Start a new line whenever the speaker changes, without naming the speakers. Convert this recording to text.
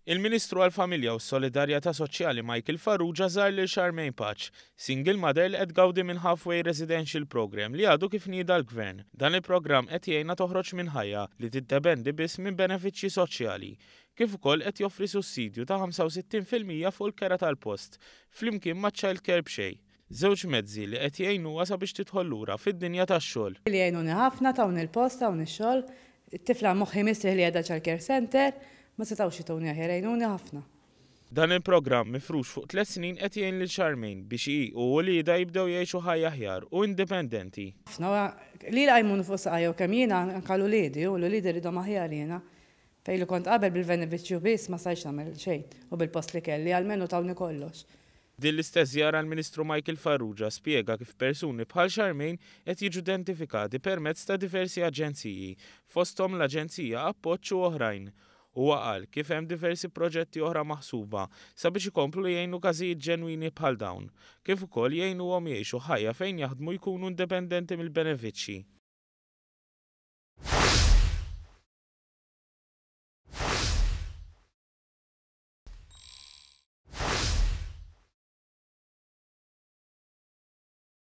Il-Ministru għall-Familja u s-Solidarjetà Soċjali Michael Farrugia żar lil Charmaine Pace, single mother li qed tgawdi minn Halfway Residential Programme li għadu kif nieda l-Gvern. Dan il-programm qed jgħinha toħroġ minn ħajja li tiddependi biss minn benefiċċji soċjali, kif ukoll qed joffri sussidju ta' 65% fuq il-kera tal-post, flimkien ma' child care b'xejn. Żewġ mezzi li qed jgħinuha sabiex tidħol lura fid-dinja tax-xogħol.
Li jgħinuni ħafna, tawni l-post, tawni x-xogħol. It-tifla moħħi mistrieħ li qiegħda child care center, ma setgħux jtuni aħjar, għinuni ħafna.
Dan il-programm mifrux fuq 3 snin qed jgħin lil Charmaine biex hi u uliedha jibdew jgħixu ħajja aħjar u indipendenti.
Ħafna li qajmuni fuq saqajja u kemm jiena anke l-uliedi u l-uliedi rridhom aħjar jiena. Fejn li kont qabel bil-benefiċċju biss ma stajtx nagħmel xejn u bil-post li kelli almenu tawni kollox.
Din l-istess żjara l-Ministru Michael Farrugia spjega kif persuni bħal Charmaine qed jiġu identifikati permezz ta' diversi aġenziji, fosthom l-Aġenzija Appoġġ u oħrajn. Huwa qal kif hemm diversi proġetti oħra maħsuba sabiex ikomplu jgħinu każijiet ġenwini bħal dawn, kif ukoll jgħinuhom jgħixu ħajja fejn jaħdmu jkunu indipendenti mill-benefiċċji.